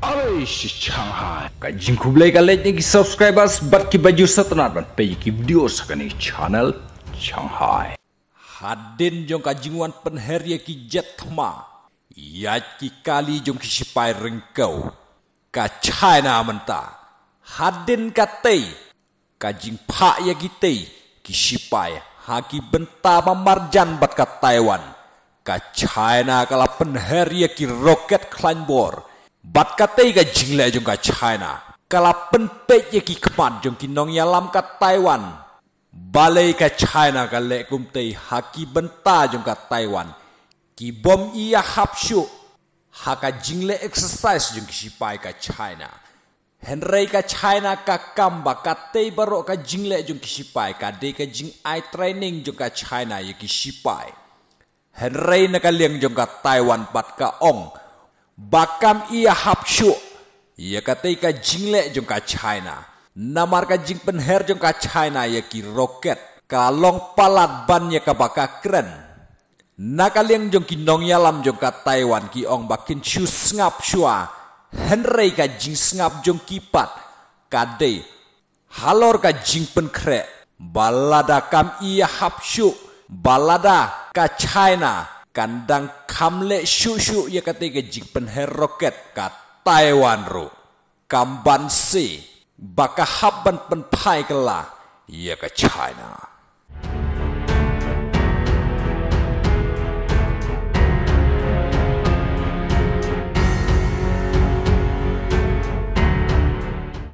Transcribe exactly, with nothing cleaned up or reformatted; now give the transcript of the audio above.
Alai shi Shanghai. Ka jingkhublei ka leit na ki subscribers bad ki bajur satanat ban peit ki video sa kane channel Shanghai. Hadien jong ka jingwan pynher ïa ki jet thma, ïa ki kali jong ki sipai ryngkew, ka China mynta, hadien katei ka jingphah ïa kitei ki sipai ha ki bynta ba marjan bad ka Taiwan, ka China ka la pynher ïa ki rocket khlaiñ bor. Bad katei ka jingleh jong ka China ka la pynpeit ïa ki khmat jong ki nongïalam ka Taiwan. Balei ka China ka leh kumtei ha ki bynta jong ka Taiwan? Ki bym ïahap shuh ha ka jingleh exercise jong ki sipai ka China. Hynrei ka China ka kam ba katei baroh ka jingleh jong ki sipai ka dei ka jingai training jong ka China ïa ki sipai. Hynrei na ka liang jong ka Taiwan pat ka ong ba kam ïahap shuh ïa katei ka jingleh jong ka China. Namar ka jingpynher jong ka China ïa ki rocket ka long palat ban ïa kaba ka kren. Na ka liang jong ki nongïalam jong ka Taiwan ki ong ba kin shu sngap shuwa, hynrei ka jingsngap jong ki pat ka dei halor ka jingpynkhreh ba lada kam ïahap shuh, ba lada ka China kan dang kham leh shuh shuh ïa katei ka jingpynher rocket ka Taiwan ruh, kam ban se ba ka hap ban pynphai kylla ïa ka China.